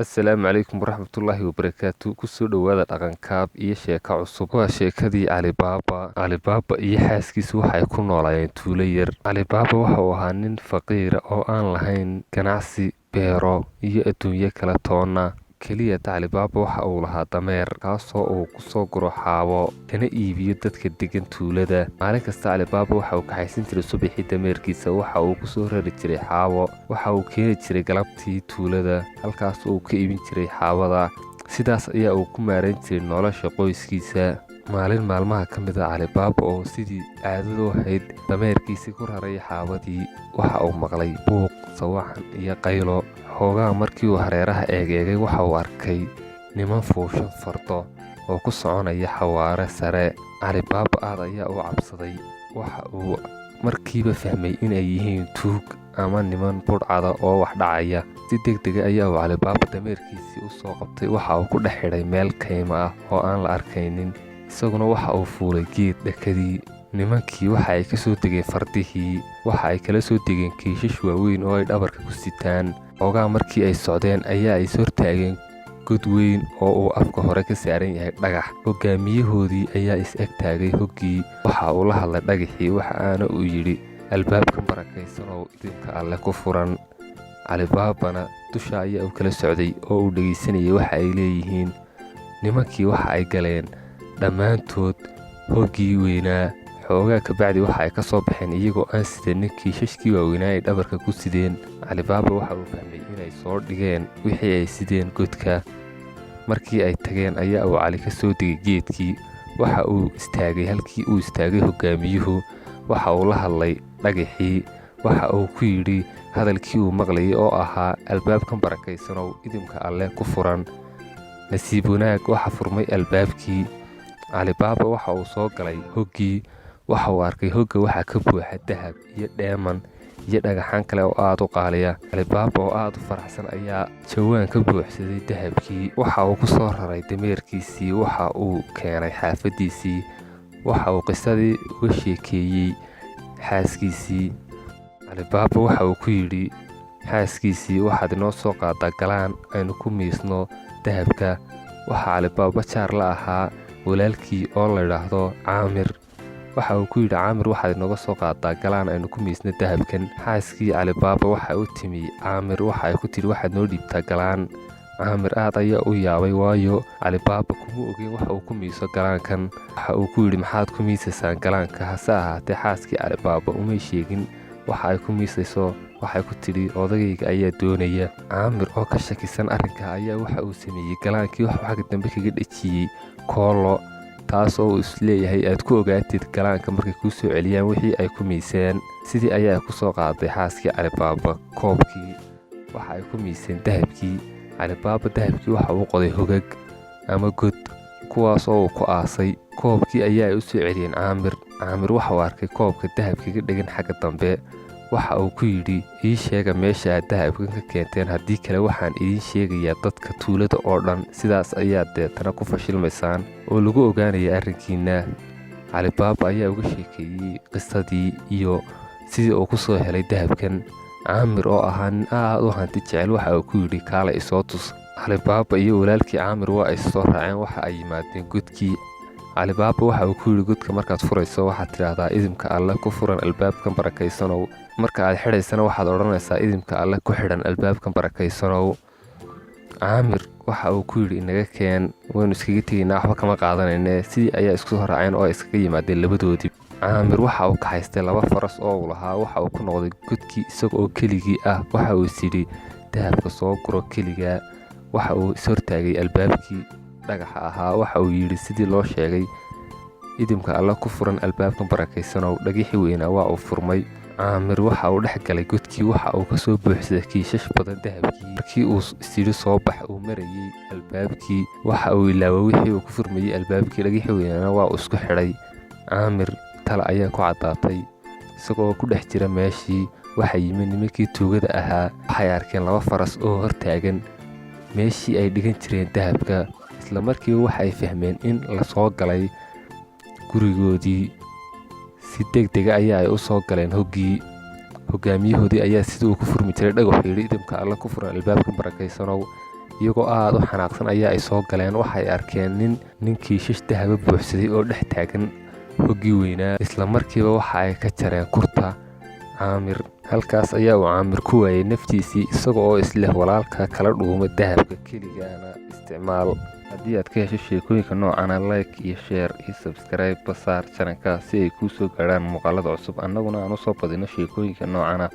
Assalaamu calaykum waraxmatullaahi wabarakaatu. Kusoo dhowaada Dhaqankaab iyo sheeko cusub. Waa sheekadii Calibaaba. Calibaaba iyo xaaskiisu waxay ku noolaayeen tuulo yar. Calibaaba waxa uu ahaa nin faqiira oo aan lahayn ganacsi, beero iyo adduunyo kala toonna. Keliya Calibaaba waxa uu lahaa dameer, kaasoo uu kusoo guro xaabo kana iibiyo dadka degan tuulada. Maalin kasta Calibaaba waxa uu kaxaysan jiray subaxii dameerkiisa, waxa uu kusoo rari jiray xaabo, waxa uu keeni jiray galabtii tuulada, halkaas uu ka iibin jiray xaabada. Sidaas ayaa uu ku maarayn jiray nolosha qoyskiisa. Maalin maalmaha ka mid ah, Calibaaba oo sidii caadadu ahayd dameerkiisii ku raray xaabadii, waxa uu maqlay buuq, sawaxan iyo qaylo. Xoogaa markii uu hareeraha eegeegay, waxa uu arkay niman fuushan fardo oo ku soconaya xawaare sare. Calibaaba aad ayaa u cabsaday. Waxa uu markiiba fahmay inay yihiin tuug ama niman budhcada oo wax dhacaya. Si degdeg ah ayaa uu Calibaaba dameerkiisii u soo qabtay, waxa uu ku dhex xidhay meel kaymo ah oo aan la arkaynin. Isaguna waxa uu fuulay geed dhakadii. Nimankii waxa ay ka soo degeen fardihii, waxa ay kala soo degeen kiishash waaweyn oo ay dhabarka ku sitaan. Xoogaa markii ay socdeen ayaa ay is hortaageen god weyn oo uu afka hore ka saaran yahay dhagax. Hogaamiyahoodii ayaa is ag taagay hoggii, waxa uu la hadlay dhagaxii, waxa aana uu yidhi: "Albaabkan barakaysan oo idinka Alle ku furan." Calibaabana dusha ayaa uu kala socday oo uu dhegaysanayay waxa ay leeyihiin. Nimankii waxa ay galeen dhammaantood hoggii weynaa. Xoogaa kabacdi waxa ay ka soo baxeen iyagoo aan sidanin kiishashkii waaweynaa ay dhabarka ku sideen. Calibaaba waxa uu fahmay inay soo dhigeen wixii ay sideen godka. Markii ay tageen ayaa uu Cali ka soo degay geedkii. Waxa uu istaagay halkii uu istaagay hogaamiyuhu. Waxa uu la hadlay dhagaxii. Waxa uu ku yidhi hadalkii uu maqlayay oo ahaa: "Albaabkan barakaysanow, idinka Alleh ku furan." Nasiib wanaag, waxa furmay albaabkii. Calibaaba waxa uu soo galay hoggii. Waxa uu arkay hogga waxaa ka buuxa dahab iyo dheeman iyo dhagaxaan kale oo aad u qaaliya. Calibaaba oo aad u faraxsan ayaa jawaan ka buuxsaday dahabkii. Waxa uu ku soo raray dameerkiisii, waxa uu keenay xaafaddiisii. Waxa uu qisadii uga sheekeeyey xaaskiisii. Calibaaba waxa uu ku yidhi xaaskiisii: "Waxaad inoo soo qaadaa galaan aynu ku miisno dahabka." Waxa Calibaaba jaar la ahaa walaalkii oo la idhaahdo Caamir. Waxa uu ku yidhi Caamir: "Waxaad inooga soo qaadaa galaan aynu ku miisno dahabkan." Xaaskii Calibaaba waxa u timi Caamir, waxa ay ku tidhi: "Waxaad noo dhiibtaa galaan." Caamir aad ayaa u yaabay, waayo Calibaaba kuma ogeyn waxa uu ku miiso galaankan. Waxa uu ku yidhi: "Maxaad ku miisaysaan galaanka?" Hase ahaatee, xaaskii Calibaaba umay sheegin waxa ay ku miisayso. Waxay ku tidhi: "Odagayga ayaa doonaya." Caamir oo ka shakisan arrinka ayaa waxa uu sameeyey galaankii waxuu xagga dambe kaga dhejiyey koolo, taasoo uu isleeyahay aad ku ogaatid galaanka markay kuu soo celiyaan wixii ay ku miiseen. Sidii ayaa ku soo qaaday xaaskii Calibaaba koobkii. Waxa ay ku miiseen dahabkii. Calibaaba dahabkii waxa uu qoday hogag ama god, kuwaas oo uu ku aasay. Koobkii ayaa ay u soo celiyeen Caamir. Caamir waxa uu arkay koobka dahabkaga dhegan xagga dambe. Waxa uu ku yidhi: "Ii sheega meesha aad dahabkan ka keenteen, haddii kale waxaan idiin sheegayaa dadka tuulada oo dhan. Sidaas ayaad deetana ku fashilmaysaan oo lagu ogaanaya arrinkiinna." Calibaaba ayaa uga sheekeeyey qisadii iyo sidii uu ku soo helay dahabkan. Caamir oo ahaa nin aad u hanti jecel waxa uu ku yidhi: "Kaale, isoo tus." Calibaaba iyo walaalkii Caamir waa ay soo raaceen. Waxa ay yimaadeen godkii. Calibaaba waxa uu ku yidhi: "Godka markaad furayso waxaad tidhaahdaa: 'Idinka Alle ku furan albaabkan barakaysanow.' Marka aad xidhaysana waxaad odhanaysaa: 'Idinka Alle ku xidhan albaabkan barakaysanow.'" Caamir waxa uu ku yidhi: "Inaga keen, waynu iskaga tegaynaa, waxba kama qaadanayne." Sidii ayaa isku soo raaceen oo ay iskaga yimaadeen labadoodii. Caamir waxa uu kaxaystay laba faras oo uu lahaa. Waxa uu ku noqday godkii isaga oo keligii ah. Waxa uu is yidhi dahabka soo guro keligaa. Waxa uu is hortaagay albaabkii dhagaxa ahaa. Waxa uu yidhi sidii loo sheegay: "Idinka Alle ku furan albaabkan barakaysanow." Dhagixii weynaa waa uu furmay. Caamir waxa uu dhex galay godkii. Waxa uu kasoo buuxsaday kiishash badan dahabkii. Markii uu isyidhi soo bax, uu marayay albaabkii, waxa uu ilaaway wixii uu ku furmayey albaabkii. Dhagixii weynaana waa uu isku xidhay. Caamir tala ayaa ku caddaatay. Isagoo ku dhex jira meeshii waxaa yimi nimankii tuugada ahaa. Waxay arkeen laba faras oo hortaagan meeshii ay dhigan jireen dahabka. Isla markiiba waxa ay fahmeen in lasoo galay gurigoodii. Si degdega ayaa ay u soo galeen hoggii. Hogaamiyahoodii ayaa sidii uu ku furmi jiray dhagaxu yidhi: "Idinka Alle ku furan albaabkan barakaysanow." Iyagoo aada u xanaaqsan ayaa ay soo galeen. Waxay arkeen nin ninkii shish dahaba buuxsaday oo dhex taagan hoggii weynaa. Isla markiiba waxa ay ka jareen kurta Caamir. Halkaas ayaa uu Caamir ku waayey naftiisii, isaga oo isleh walaalka kala dhuuma dahabka, keligaana isticmaal. Haddii aad ka hesho sheekooyinka noocana, like iyo share iyo subscribe basaar channelka si ay kuu soo gaadhaan muuqaalada cusub, annaguna aan usoo badino sheekooyinka noocana.